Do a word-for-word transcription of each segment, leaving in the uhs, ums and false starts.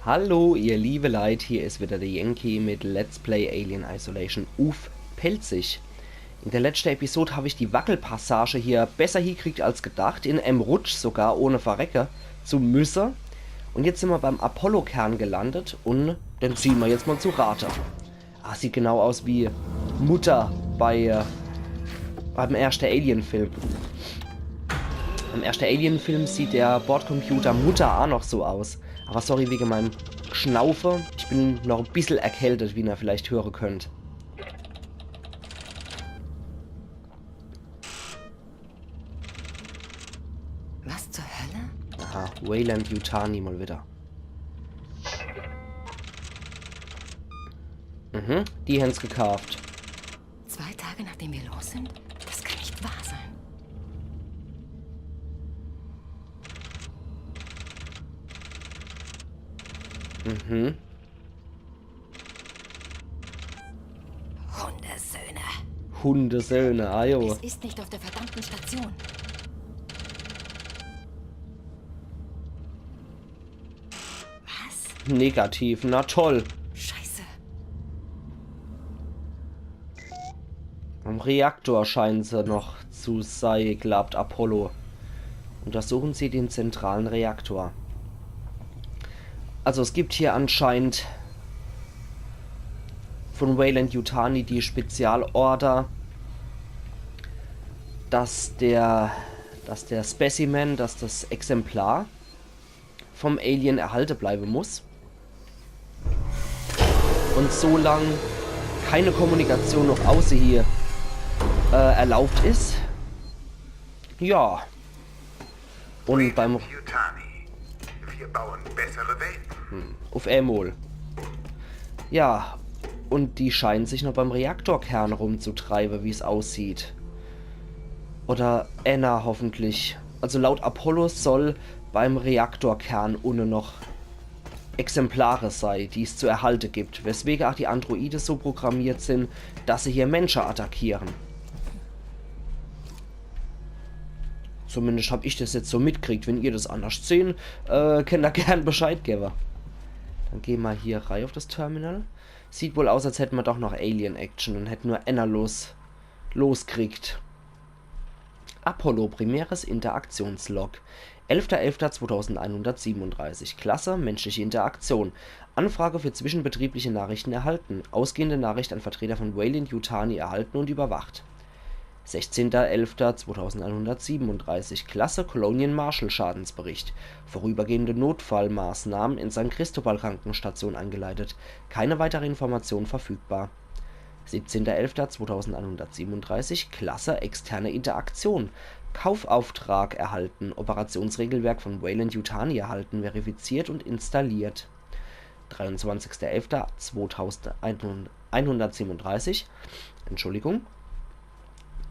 Hallo, ihr liebe Leit, hier is wieder der Yankee mit Let's Play Alien Isolation uff Pälzisch. In der letschte Episod hab ich die Wackelpassage hier besser hiekriegt als gedacht, in em Rutsch sogar, ohne verrecke zu müsse. Und jetzt sin mer beim Apollo-Kern gelandet und den ziehen mer jetzt mal zu Rate. Ah, sieht genau aus wie Mutter bei, äh, beim erschte Alien-Film. Beim erschte Alien-Film sieht der Bordcomputer Mutter aa noch so aus. Aber sorry wege meinem Schnaufe. Ich bin noch e bissel erkältet, wie ihr vielleicht höre könnt. Was zur Hölle? Aha, Weyland-Yutani mal wieder. Mhm, die hän's gekaaft. Zwei Tage, nachdem wir los sind? Das kann nicht wahr sein. Mhm. Hundesöhne. Hundesöhne, ajo. Es ist nicht auf der verdammten Station. Was? Negativ, na toll. Scheiße. Am Reaktor scheinen se noch zu sei, glaubt Apollo. Untersuchen Sie den zentralen Reaktor. Also es gibt hier anscheinend von Weyland-Yutani die Spezialorder, dass der, dass der Specimen, dass das Exemplar vom Alien erhalte bleibe muss. Und so lang keine Kommunikation noch außer hier, äh, erlaubt is. Ja. Und beim Yutani, wir bauen bessere Welten. Hm, uff emol. Ja, und die scheinen sich noch beim Reaktorkern rumzutreibe, wie's aussieht. Oder enner hoffentlich. Also laut Apollo soll beim Reaktorkern unne noch Exemplare sei, die es zu erhalte gibt, weswege ach die Androide so programmiert sin, dass se hier Mensche attackieren. Zumindest hab ich das jetzt so mitkriegt. Wenn ihr das annerscht sehn, äh, könnt ihr gern Bescheid gewwe. Dann gehn mer hier rei auf das Terminal. Sieht wohl aus, als hätt mer doch noch Alien-Action und hätt nur enner los, loskriegt. Apollo, primäres Interaktionslog. Elfter elfter zweitausendeinhundertsiebenunddreißig. Klasse, menschliche Interaktion. Anfrage für zwischenbetriebliche Nachrichten erhalten. Ausgehende Nachricht an Vertreter von Weyland-Yutani erhalten und überwacht. Sechzehnter elfter zweitausendeinhundertsiebenunddreißig. Klasse, Colonial Marshall Schadensbericht. Vorübergehende Notfallmaßnahmen in San Cristobal Krankenstation eingeleitet. Keine weitere Information verfügbar. Siebzehnter elfter zweitausendeinhundertsiebenunddreißig. Klasse, externe Interaktion. Kaufauftrag erhalten, Operationsregelwerk von Weyland-Yutani erhalten, verifiziert und installiert. Dreiundzwanzigster elfter zweitausendeinhundertsiebenunddreißig. Entschuldigung.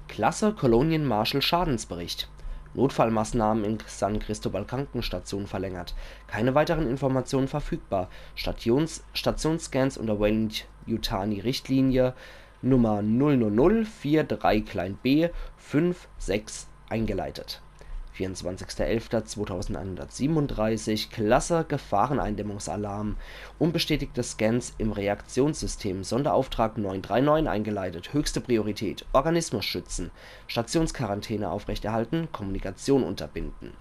Klasse, Colonial Marshall Schadensbericht. Notfallmaßnahmen in San Cristobal Krankenstation verlängert. Keine weiteren Informationen verfügbar. Stations-, Stationsscans unter Weyland-Yutani Richtlinie Nummer null null null vier drei klein b fünf sechs eingeleitet. Vierundzwanzigster elfter zweitausendeinhundertsiebenunddreißig. Klasse, Gefahreneindämmungsalarm. Unbestätigte Scans im Reaktionssystem. Sonderauftrag neun drei neun eingeleitet. Höchste Priorität. Organismus schützen. Stationsquarantäne aufrechterhalten. Kommunikation unterbinden.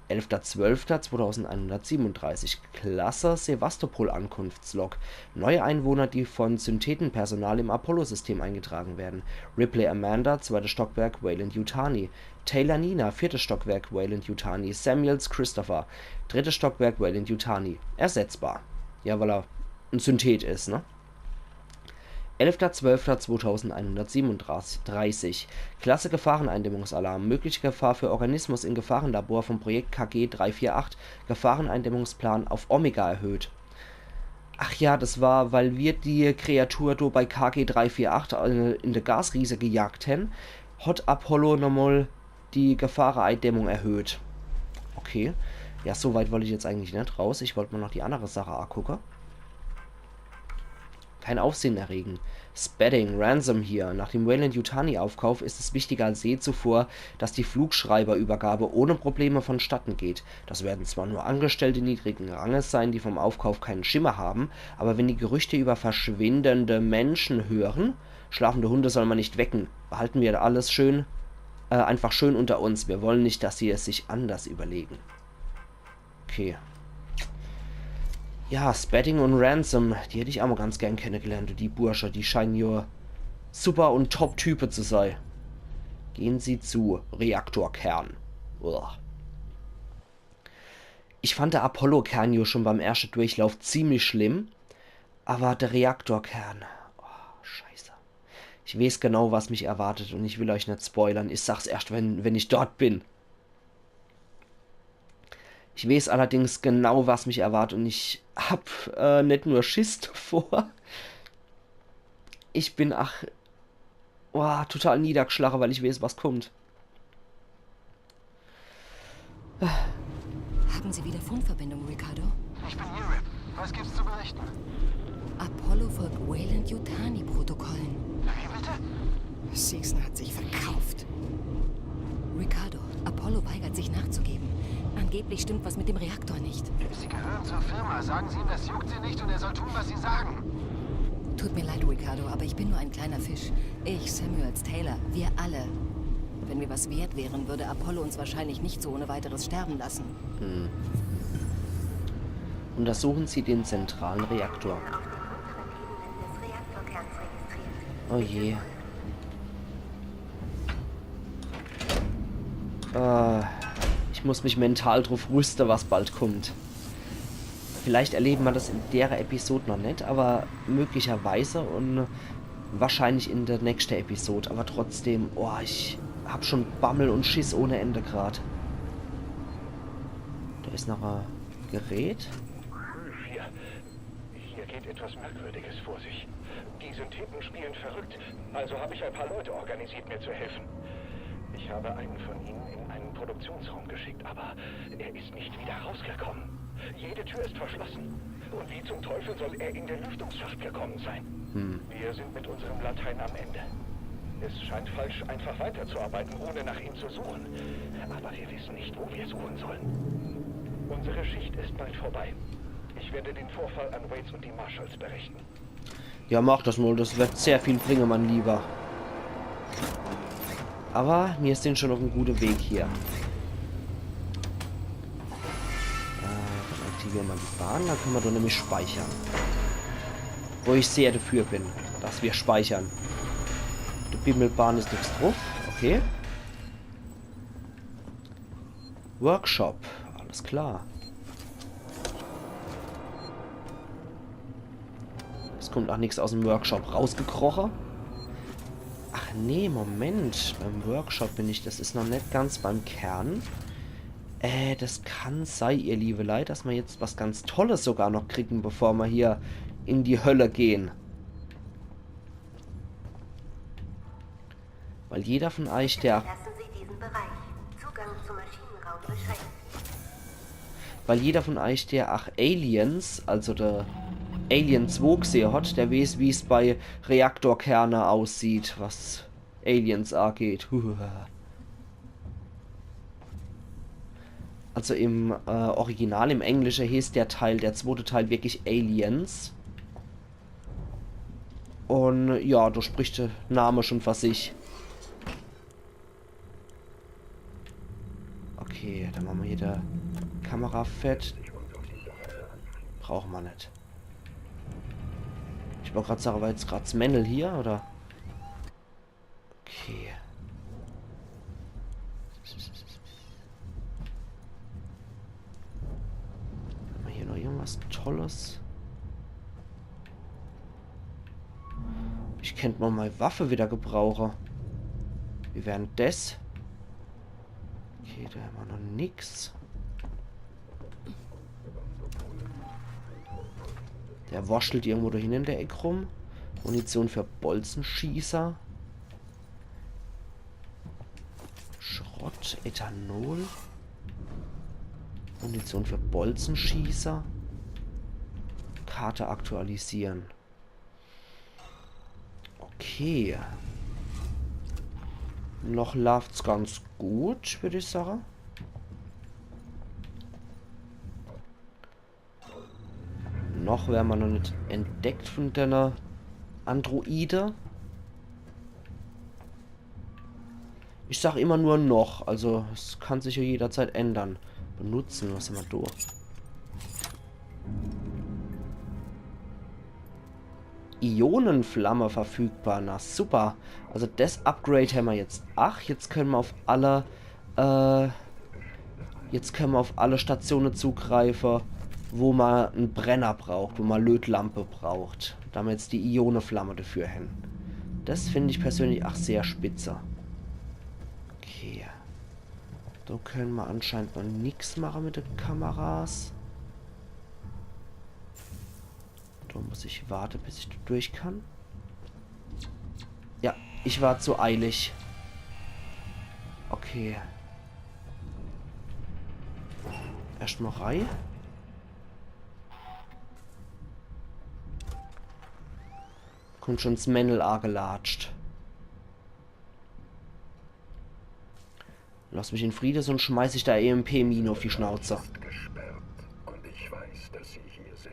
Elfter zwölfter zweitausendeinhundertsiebenunddreißig. Klasse, Sevastopol-Ankunftslog. Neue Einwohner, die von Synthetenpersonal im Apollo-System eingetragen werden. Ripley Amanda, zweites Stockwerk, Weyland-Yutani. Taylor Nina, viertes Stockwerk, Weyland-Yutani. Samuels Christopher, drittes Stockwerk, Weyland-Yutani. Ersetzbar. Ja, weil er en Synthet is, ne? Elfter zwölfter zweitausendeinhundertsiebenunddreißig. Klasse, Gefahreneindämmungsalarm. Mögliche Gefahr für Organismus im Gefahrenlabor vom Projekt K G drei vier acht. Gefahreneindämmungsplan auf Omega erhöht. Ach ja, das war, weil wir die Kreatur do bei K G drei vier acht, äh, in de Gasriese gejagt hen, hat Apollo nochmal die Gefahreneindämmung erhöht. Okay. Ja, so weit wollt ich jetzt eigentlich net raus. Ich wollt mer noch die annere Sache angucke. Kein Aufsehen erregen. Spedding, Ransom hier. Nach dem Weyland-Yutani-Aufkauf ist es wichtiger als je zuvor, dass die Flugschreiberübergabe ohne Probleme vonstatten geht. Das werden zwar nur Angestellte niedrigen Ranges sein, die vom Aufkauf keinen Schimmer haben, aber wenn die Gerüchte über verschwindende Menschen hören, schlafende Hunde soll man nicht wecken. Behalten wir alles schön, äh, einfach schön unter uns. Wir wollen nicht, dass sie es sich anders überlegen. Okay. Ja, Spedding und Ransom, die hätt ich ach mol ganz gern kennegelernt. Die Bursche, die scheinen jo super und top Type zu sei. Gehen Sie zu Reaktorkern. Uah. Ich fand de Apollo-Kern jo schon beim erschte Durchlauf ziemlich schlimm, aber de Reaktorkern, oh, scheiße. Ich weeß genau, was mich erwartet und ich will euch net spoilern. Ich sag's erscht, wenn, wenn ich dort bin. Ich weeß allerdings genau, was mich erwartet und ich hab, äh, net nur Schiss davor. Ich bin ach, oh, total niedergeschlagen, weil ich weeß, was kommt. Haben Sie wieder Funkverbindung, Ricardo? Ich bin hier, Rip. Was gibt's zu berichten? Apollo folgt Weyland-Yutani-Protokollen. Wie bitte? Seegson hat sich verkauft. Ricardo, Apollo weigert sich nachzugeben. Angeblich stimmt was mit dem Reaktor nicht. Sie gehören zur Firma. Sagen Sie ihm, das juckt Sie nicht und er soll tun, was Sie sagen. Tut mir leid, Ricardo, aber ich bin nur ein kleiner Fisch. Ich, Samuels, Taylor, wir alle. Wenn wir was wert wären, würde Apollo uns wahrscheinlich nicht so ohne weiteres sterben lassen. Untersuchen Sie den zentralen Reaktor. Oh je. Äh, ich muss mich mental drauf rüsten, was bald kommt. Vielleicht erleben wir das in der Episode noch nicht, aber möglicherweise und wahrscheinlich in der nächsten Episode. Aber trotzdem, oh, ich hab schon Bammel und Schiss ohne Ende grad. Da ist noch ein Gerät. Hier, hier geht etwas Merkwürdiges vor sich. Die Syntheten spielen verrückt, also habe ich ein paar Leute organisiert, mir zu helfen. Ich habe einen von ihnen in einen Produktionsraum geschickt, aber er ist nicht wieder rausgekommen. Jede Tür ist verschlossen. Und wie zum Teufel soll er in den Lüftungsschacht gekommen sein? Wir sind mit unserem Latein am Ende. Es scheint falsch, einfach weiterzuarbeiten, ohne nach ihm zu suchen. Aber wir wissen nicht, wo wir suchen sollen. Unsere Schicht ist bald vorbei. Ich werde den Vorfall an Waits und die Marshalls berichten. Ja, mach das mal, das wird sehr viel bringen, mein Lieber. Aber wir sind schon auf einem guten Weg hier. Äh, dann aktivieren wir die Bahn, dann können wir da nämlich speichern. Wo ich sehr dafür bin, dass wir speichern. Die Bimmelbahn ist nichts drauf, okay. Workshop, alles klar. Es kommt auch nichts aus dem Workshop rausgekrochen. Ach nee, Moment. Beim Workshop bin ich, das ist noch nicht ganz beim Kern. Äh, das kann sei, ihr liebe Leute, dass wir jetzt was ganz Tolles sogar noch kriegen, bevor wir hier in die Hölle gehen. Weil jeder von euch, der Verlassen Sie diesen Bereich. Zugang zum Maschinenraum beschränkt. Weil jeder von euch, der ach Aliens, also der Alien zwei gesehe hat, der weiß, wie es bei Reaktorkerne aussieht, was Aliens angeht. Huhuhu. Also im äh, Original, im Englische, heißt der Teil, der zweite Teil wirklich Aliens. Und ja, da spricht der Name schon für sich. Okay, dann machen wir hier die Kamera fett. Brauchen wir nicht. Ich wollte gerade sagen, war jetzt gerade das Männel hier, oder? Okay. Haben wir hier noch irgendwas Tolles? Ich könnte mal meine Waffe wieder gebrauchen. Wie wären das? Okay, da haben wir noch nix. Der wurschtelt irgendwo da hinten in der Ecke rum. Munition für Bolzenschießer. Schrott, Ethanol. Munition für Bolzenschießer. Karte aktualisieren. Okay. Noch laaft's ganz gut, würd ich sage. Noch wern mer noch net entdeckt vun denne Androide. Ich sag immer nur noch, also es kann sich ja jederzeit ändern. Benutzen, was hämmer do? Ionenflamme verfügbar, na super. Also das Upgrade hämmer jetzt. Ach, jetzt könne mer auf alle, äh, jetzt könne mer auf alle Statione zugreife, wo mer en Brenner braucht, wo mer Lötlampe braucht. Do hämmer jetzt die Ioneflamme dafür hen. Das find ich persönlich ach sehr spitze. Okay. Do könne mer anscheinend noch nix mache mit de Kameras. Do muss ich warte, bis ich do durch kann. Ja, ich war zu eilig. Okay. Erscht mal rei. Kommt schon's Männel agelatscht. Lass mich in Friede, sonst schmeiß ich der E M P-Mine auf die Schnauze. Ist gesperrt und ich weiß, dass Sie hier sind.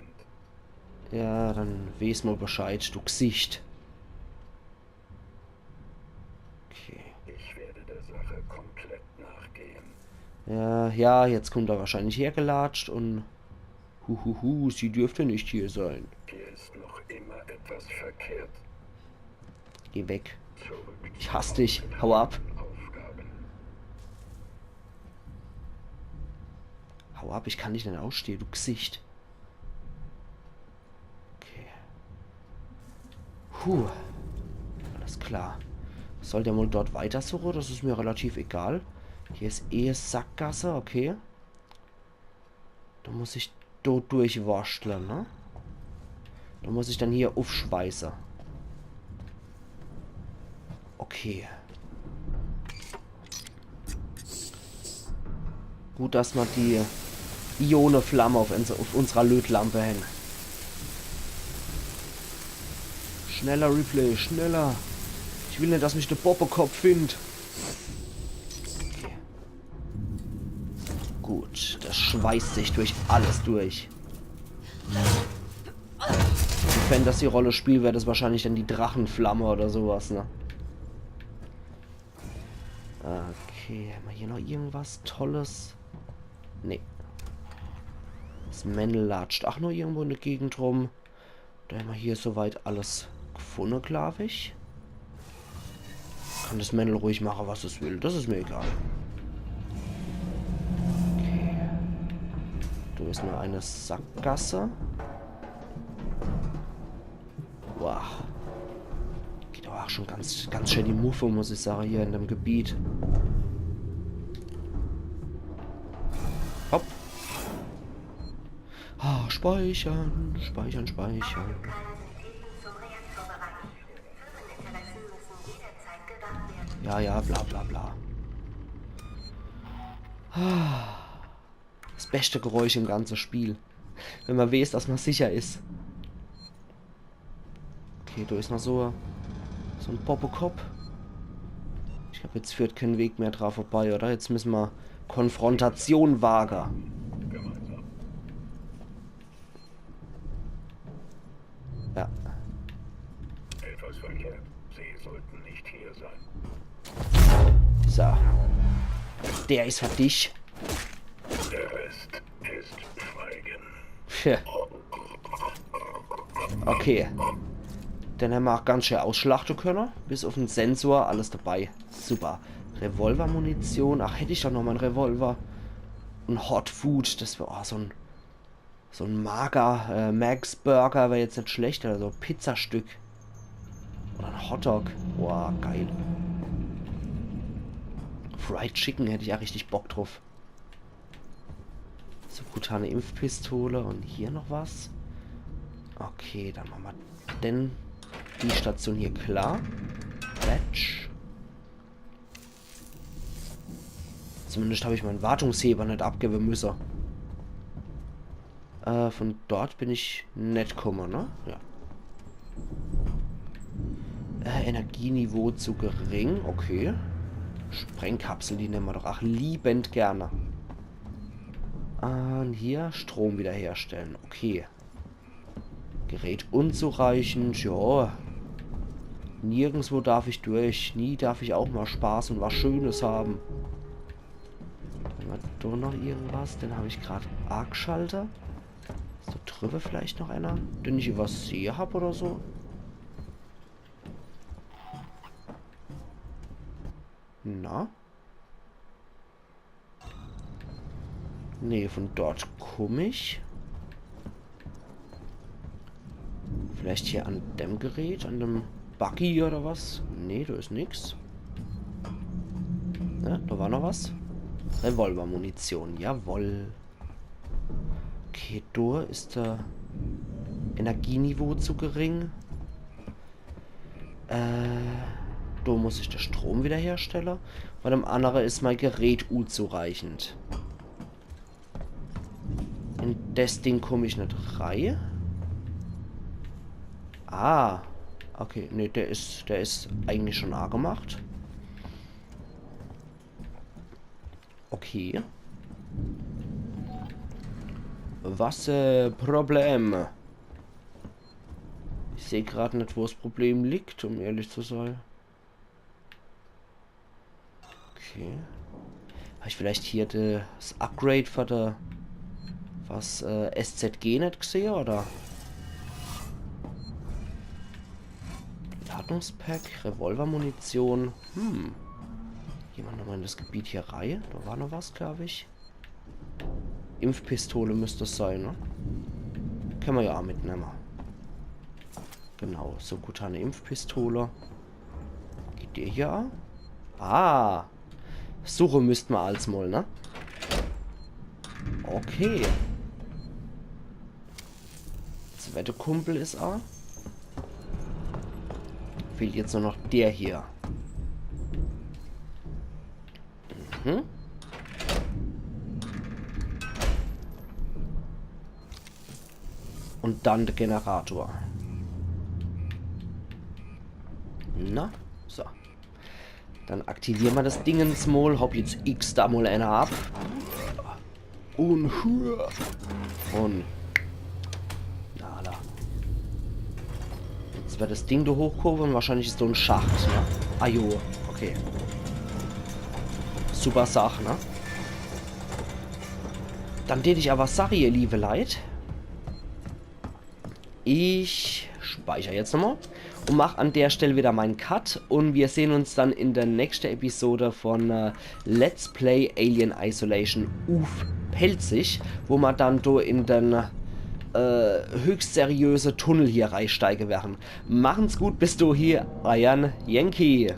Ja, dann weeß mal Bescheid, du Gsicht. Okay. Ich werde der Sache komplett nachgehen. Ja, ja, jetzt kommt er wahrscheinlich hergelatscht und huhuhu, sie dürfte nicht hier sein. Hier ist noch immer etwas verkehrt. Geh weg. Zurück Ich hasse dich. Hau ab. Aufgaben. Hau ab, ich kann dich net ausstehe, du Gsicht. Okay. Puh. Alles klar. Soll der mal dort weitersuche? Das is mir relativ egal. Hier is eh Sackgasse, okay. Do muss ich do durchwurschtle, ne? Do muss ich dann hier uffschweiße. Okay. Gut, dass mer die Ioneflamme auf, uns auf unserer Lötlampe hen. Schneller, Ripley, schneller. Ich will net, dass mich der Bobbekopf findt. Okay. Gut, das schweißt sich durch alles durch. Wenn Fantasy-Rolle-Spiel wär, das wahrscheinlich dann die Drachenflamme oder sowas, ne? Okay, hämmer hier noch irgendwas Tolles? Nee. Das Männel latscht ach noch irgendwo in der Gegend rum. Do hämmer hier soweit alles gefunne, glaub ich. Kann das Männel ruhig mache, was es will. Das is mir egal. Okay. Do is nur eine Sackgasse. Boah. Geht aber auch schon ganz, ganz schön die Muffe, muss ich sagen, hier in dem Gebiet. Hopp. Ah, speichern, speichern, speichern. Ja, ja, bla bla bla. Ah. Das beste Geräusch im ganzen Spiel. Wenn man weiß, dass man sicher is. Okay, do is noch so, so en Bobbekopf. Ich glaub, jetzt führt kein Weg mehr dra vorbei, oder? Jetzt müssen wir Konfrontation wage. Ja. Etwas verkehrt. Sie sollten nicht hier sein. So. Der is für dich. Der Rest ist Schweigen. Tja. Okay. Den hämmer auch ganz schön ausschlachte könne. Bis auf den Sensor, alles dabei. Super. Revolvermunition. Ach, hätt ich doch noch mein Revolver. Un Hot Food, das wär, oh, so en, so en Mager, äh, Max Burger wär jetzt net schlecht. Oder so Pizzastück. Oder en Hotdog. Boah, geil. Fried Chicken hätt ich ja richtig Bock drauf. Subkutane Impfpistole un hier noch was. Okay, dann mache mer denn die Station hier klar. Batch. Zumindest hab ich mein Wartungsheber net abgebe müsse. Äh, von dort bin ich net komme, ne? Ja. Äh, Energieniveau zu gering. Okay. Sprengkapsel, die nemme mer doch ach liebend gerne. Un hier Strom wiederherstellen. Okay. Gerät unzureichend, ja. Nirgendswo darf ich durch. Nie darf ich auch mal Spaß und was Schönes haben. Dann hat do noch irgendwas. Den hab ich grad agschalter. Is do driwwe vielleicht noch einer, den ich übersehe hab oder so? Na? Nee, von dort komm ich. Vielleicht hier an dem Gerät, an dem Buggy oder was? Nee, do is nix. Ne, do war noch was. Revolvermunition, jawoll. Okay, do is der Energieniveau zu gering. Äh, do muss ich de Strom wiederherstelle. Bei dem annere is mei Gerät unzureichend. In des Ding komm ich net rei. Ah. Okay, nee, der is, der is eigentlich schon agemacht. Okay. Was, äh, Problem? Ich seh grad net, wo's Problem liegt, um ehrlich zu sei. Okay. Hab ich vielleicht hier de, das Upgrade für de, was, äh, S Z G net gesehe, oder? Ladungspack, Revolvermunition. Hm. Gehn mer nochmal in das Gebiet hier rei. Do war noch was, glaub ich. Impfpistole müsst das sei, ne? Kenne mer ja ach mitnemme. Genau, so gut, e Impfpistole. Geht der hier? Ah. Suche müsst mer als mal, ne? Okay. Zweite Kumpel is a. Fehlt jetzt nur noch der hier. Mhm. Und dann der Generator. Na, so. Dann aktiviere mer das Dingens mal. Hopp, jetzt x da mal einer ab. Und hua. Und. Na, da. Jetzt werd das Ding do hochgehowe und wahrscheinlich is do en Schacht, ne? Ah jo, okay. Super Sach, ne? Dann tät ich awwer sache, ihr liebe Leit, ich speicher jetzt nochmal und mach an der Stell wieder mein Cut und wir sehen uns dann in der nächste Episode von, äh, Let's Play Alien Isolation uff Pälzisch, wo mer dann do in den, äh, höchst seriöse Tunnel hier reisteige werre. Machen's gut, bis do hier, eiern Yankee.